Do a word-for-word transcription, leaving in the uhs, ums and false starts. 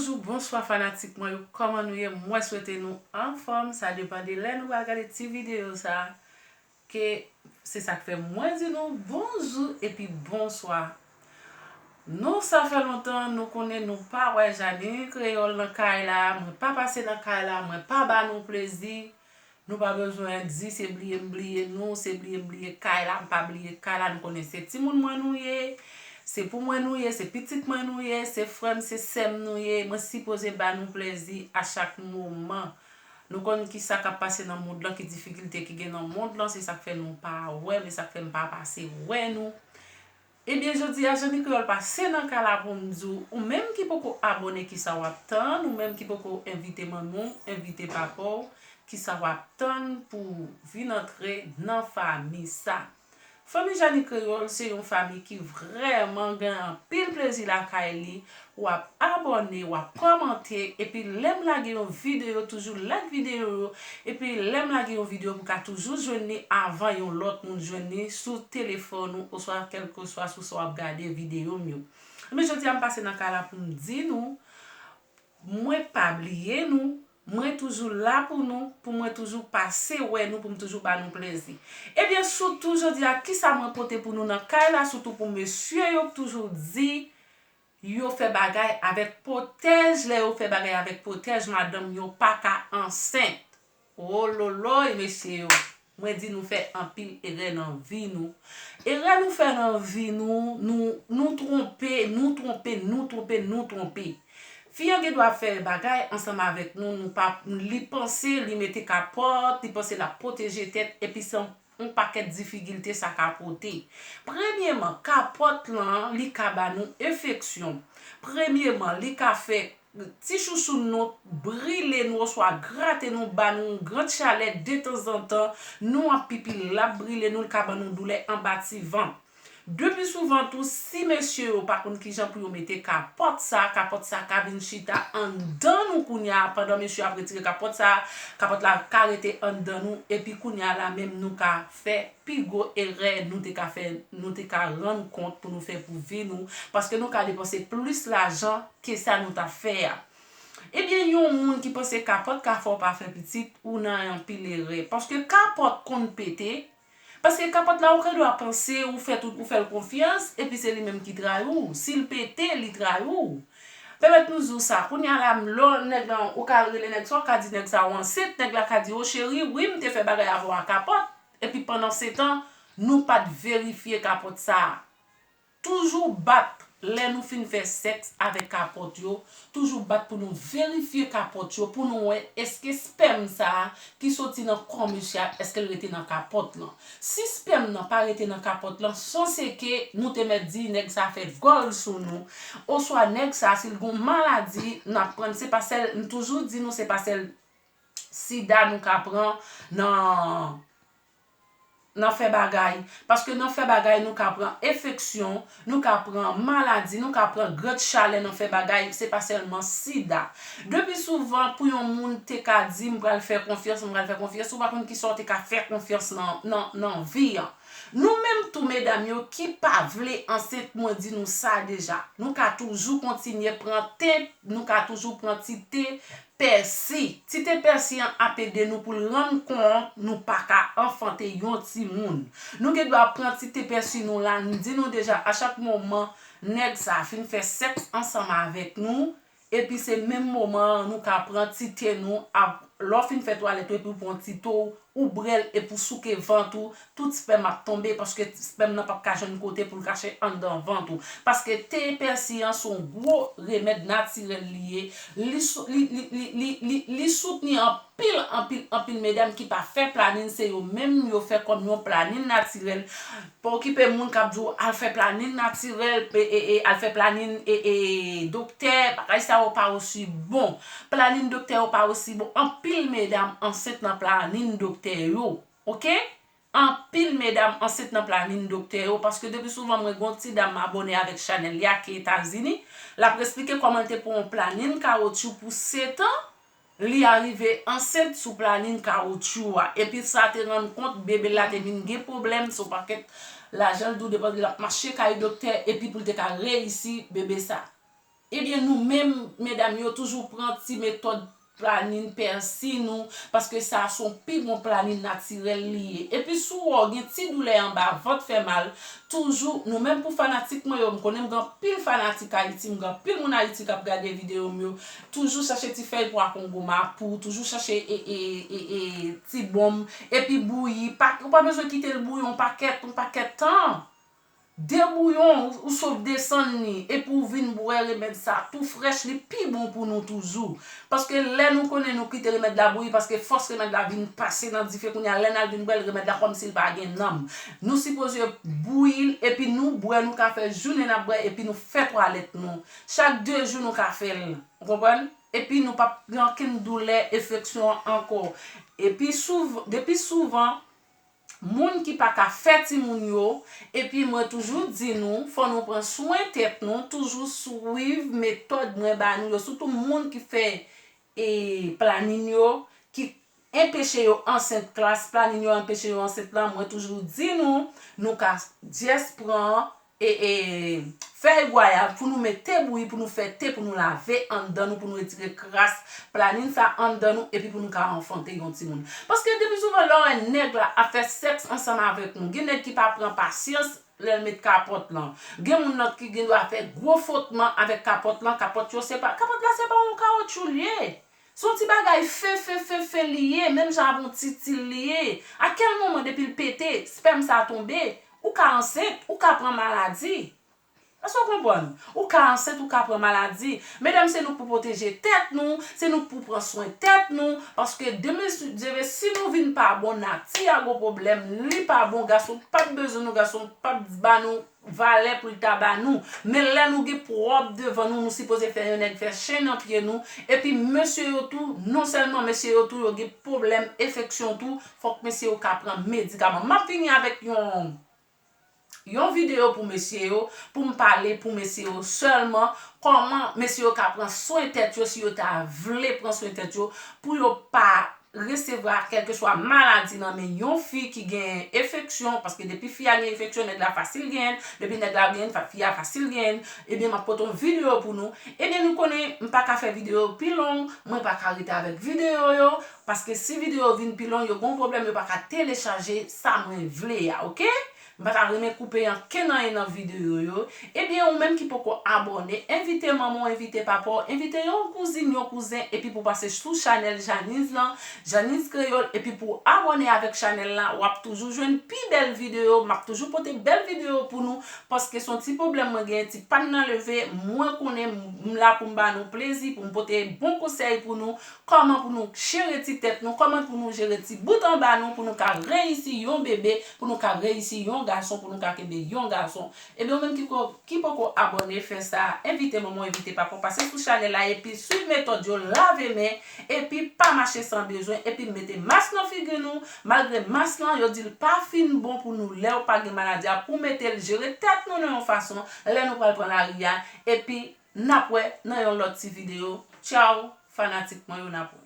Bonjou, bonswa fanatik mwen yo, kòman nou ye? Mwen swete nou anfòm, sa depann de lè nou va gade ti videyo sa. Ke se sa k fè mwen di nou bonjou epi bonswa. Nou, sa fè lontan nou konnen nou pa wè Janine Kreyòl nan kay la, mwen pa pase nan kay la, mwen pa ba nou plezi. Nou pa bezwen di se bliye m bliye nou, se bliye m bliye kay la, m pa bliye kay la, nou konnen se timoun mwen nou ye, se pou mwen nou ye, se pitit mwen nou ye, se frè m, se sè m nou ye, mwen sipoze ba nou plezi a chak moman. Nou konn ki sa k ap pase nan mond lan, ki difikilte ki gen nan mond lan, se sa k fè nou pa wè m, e sa k fè m pa pase wè nou. Ebyen, jodi a, Janine Kreyòl pase nan kay la pou m di w, ou menm ki poko abòne, ki sa w ap tann, ou menm ki poko envite manman w, envite papa w, ki sa w ap tann pou w vin antre nan fanmi sa. Fanmi Janine Kreyòl se yon fanmi ki vrèman gen anpil plezi lakay li. W ap abòne, w ap kòmante, epi lè m lage yon videyo, toujou like videyo yo, epi lè m lage yon videyo, pou w ka toujou jwenn li avan yon lòt moun jwenn li sou telefòn ou, oswa kèlkeswa sou sa w ap gade videyo m yo. Men jodi a, m pase nan kay la pou m di nou, mwen pa bliye nou, mwen toujou la pou nou, pou mwen toujou pase wè nou, pou m toujou ba nou plezi. Ebyen, sitou jodi a, kisa mwen pote pou nou nan kay la, sitou pou mesye yo k toujou di yo fè bagay avèk pwotèj, lè yo fè bagay avèk pwotèj, madanm yo pa ka ansent. Ololoy, mesye yo, mwen di nou fè anpil erè nan vi nou. Erè nou fè nan vi nou, nou, nou twonpe, nou twonpe, nou twonpe, nou twonpe. Fi an gen dwa fè bagay ansanm avèk nou, nou pa, li panse li mete kapòt, li panse l ap pwoteje tèt, epi se yon pakèt difikilte sa ka pote. Premyeman, kapòt lan, li ka ba nou enfeksyon. Premyeman, li ka fè ti chouchoun nou brile nou oswa grate nou, ba nou yon gran chalè detanzantan, nou ap pipi, l ap brile nou, li ka ban nou doulè anba ti vant. Depi souvan tou, si mesye yo pa konn kijan pou yo mete kapòt sa, kapòt sa ka vin chita anndan nou kounye a, pandan mesye ap retire kapòt sa, kapòt la ka rete anndan nou, epi kounye a la menm nou ka fè pi gwo erè nou te ka fè, nou te ka rann kont pou nou fè pou vi nou, paske nou ka depanse plis lajan ke sa nou t ap fè a. Ebyen, yon moun ki panse kapòt ka fè w pa fè pitit, ou nan anpil erè. Paske kapòt konn pete, paske kapòt la ou gen dwa panse ou fè tout, ou fè l konfyans, epi se li menm ki trayi w. Si l pete, li trayi w. Pèmèt nou di w sa, kounye a la, lè nèg lan, ou ka rele nèg sa, ou ka di nèg sa ou ansent, nèg la ka di, o cheri, wi, m te fè bagay avè w a kapòt, epi pandan se tan, nou pa t verifye kapòt sa a. Toujou bat lè nou fin fè sèks avèk kapòt yo, toujou bat pou nou verifye kapòt yo, pou nou wè èske spèm sa a ki soti nan kò mesye a, èske l rete nan kapòt lan. Si spèm nan pa rete nan kapòt lan, sanse ke nou te mèt di nèg sa fè gòl sou nou, oswa nèg sa, si l gon maladi, n ap pran, se pa sèl, m toujou di nou, se pa sèl sida nou ka pran nan, nan fè bagay. Paske nan fè bagay, nou ka pran enfeksyon, nou ka pran maladi, nou ka pran grèt chalè nan fè bagay, se pa sèlman sida. Depi souvan, pou yon moun te ka di, m pral fè konfyans, m pral fè konfyans, ou pa konn kisa w te ka fè konfyans nan, nan, nan vi an. Nou menm tou, medam yo, ki pa vle ansent, mwen di nou sa deja. Nou ka toujou kontinye pran te, nou ka toujou pran ti te pèsi. Ti te pèsi an ap ede nou pou l rann kont nou pa ka anfante yon timoun. Nou gen dwa pran ti te pèsi nou la, m di nou deja, a chak moman, nèg sa fin fè sèks ansanm avèk nou, epi se menm moman an nou ka pran ti te nou, ap, lè w fin fè twalèt ou epi w pran ti te w, ou bwè l epi w souke vant ou, tout spèm ap tonbe, paske spèm nan p ap ka jwenn kote pou l kache anndan vant ou. Paske te pèsi an se yon gwo remèd natirèl li ye. Li sou-, li, li, li, li, li, li soutni anpil, anpil, anpil medam ki pa fè planin, se yo menm yo fè kòm yon planin natirèl. Pa okipe moun k ap di w al fè planin natirèl, e, e, e, al fè planin, e, e, doktè, bagay sa yo pa osi bon. Planin doktè yo pa osi bon. Anpil medam ansent nan planin doktè yo. Oke? Anpil medam ansent nan planin doktè yo, paske depi souvan mwen gen yon ti dam m abòne avèk chanèl li a ki Etazini, l ap esplike kòman l te pran yon planin kawotchou pou sèt an, li arive ansent sou planin kawotchou a, epi sa te rann kont bebe l la te vin gen pwoblèm, se yon pakèt lajan l dwe depanse, l ap mache kay doktè, epi pou l te ka reyisi bebe sa. Ebyen, nou menm, medam yo, toujou pran ti metòd planin pèsi nou, paske sa se yon pi bon planin natirèl li ye. Epi si w wè w gen ti doulè anba vant fè mal, toujou, nou menm pou fanatik mwen yo, m konnen m gen anpil fanatik Ayiti, m gen anpil moun Ayiti k ap gade videyo m yo, toujou chache ti fèy pwa kongo mapou, toujou chache e, e, e, e, ti bonm, epi bouyi, pa, ou pa bezwen kite l bouyi yon pakèt, yon pakèt tan. De bouyon, ou, ou sot desann li, epi ou vin bwè remèd sa tou frèch, li pi bon pou nou toujou. Paske lè nou konnen nou kite remèd la bouyi, paske fòs remèd la vin pase nan dife kounye a, lè n al vin bwè l, remèd la kòmsi l pa gen nanm. Nou sipoze bouyi l, epi nou bwè, nou ka fè jounen n ap bwè, epi nou fè twalèt nou. Chak de jou nou ka fè l, ou konprann? Epi nou p ap gen okenn doulè, enfeksyon ankò. Epi souv-, depi souvan, moun ki pa ka fè timoun yo, epi mwen toujou di nou, fò nou pran swen tèt nou, toujou swiv metòd mwen ba nou yo, sitou moun ki fè, e, planin yo, ki enpeche yo ansent, klas planin yo enpeche yo ansent lan, mwen toujou di nou, nou ka just pran e, e, fèy gwayab pou nou mete bouyi, pou nou fè te, pou nou lave anndan nou, pou nou retire kras planin sa anndan nou, epi pou nou ka anfante yon timoun. Paske depi souvan lè w wè nèg la ap fè sèks ansanm avèk nou, gen nèg ki pa pran pasyans lè l met kapòt lan. Gen moun nan ki gen dwa fè gwo fwotman avèk kapòt lan, kapòt yo se pa, kapòt la se pa yon kawotchou l ye. Se yon ti bagay fen, fen, fen, fen li ye, menm jan avè yon ti til li ye. A kèl moman depi l pete, spèm sa tonbe, ou ka ansent, ou ka pran maladi. Èske w konprann? Ou ka ansent, ou ka pran maladi. Medam, se nou k pou pwoteje tèt nou, se nou k pou pran swen tèt nou, paske demen si Dye vle, si nou vin pa bon, nati a gwo pwoblèm, li pa bon, gason p ap bezwen nou, gason p ap ba nou valè pou l ta ba nou. Men lè nou gen pwòb devan nou, nou sipoze fè yon nèg fè chen nan pye nou. Epi mesye yo tou, non sèlman mesye yo tou, yo gen pwoblèm enfeksyon tou, fòk mesye yo ka pran medikaman. M ap vini avèk yon, yon videyo pou mesye yo, pou m pale pou mesye yo sèlman, kòman mesye yo ka pran swen tèt yo, si yo ta vle pran swen tèt yo, pou yo pa resevwa kèlkeswa maladi nan men yon fi ki gen enfeksyon, paske depi fi a gen enfeksyon, nèg la fasil genyen l, depi nèg la genyen l, fa-, fi a fasil genyen l, ebyen, m ap pote yon videyo pou nou. Ebyen, nou konnen m pa ka fè videyo pi long, mwen pa ka rete avèk videyo yo, paske si videyo vin pi long, yo gen yon pwoblèm, yo pa ka telechaje sa mwen vle a, oke? M pa ta renmen koupe ankenn anyen nan videyo yo. Ebyen, ou menm ki poko abòne, envite manman w, envite papa w, envite yon kouzin, yon kouzen, epi pou pase sou chanèl Janiz lan. Janiz Kreyòl, epi pou abòne avèk chanèl la, w ap toujou jwenn pi bèl videyo, m ap toujou pote bèl videyo pou nou, paske se yon ti pwoblèm mwen genyen, ti pàn nan leve, mwen konnen m la pou m ba nou plezi, pou m pote bon konsèy pou nou, kòman pou nou jere ti tèt nou, kòman pou nou jere ti bout anba nou, pou nou ka reyisi yon bebe, pou nou ka reyisi yon gason, pou nou ka kenbe yon gason. Ebyen, ou menm ki ko-, ki poko abòne, fè sa, envite manman w, envite papa w, pase sou chanèl la, epi swiv metòd yo, lave men, epi pa mache san bezwen, epi mete mas nan figi nou, malgre mas lan, yo di l pa fin bon pou nou lè w pa gen maladi a, pou mete l jere tèt nou nan yon fason, lè nou pral pran lari a, epi n ap wè nan yon lòt ti videyo. Tchaw, fanatik mwen yo, n ap wè.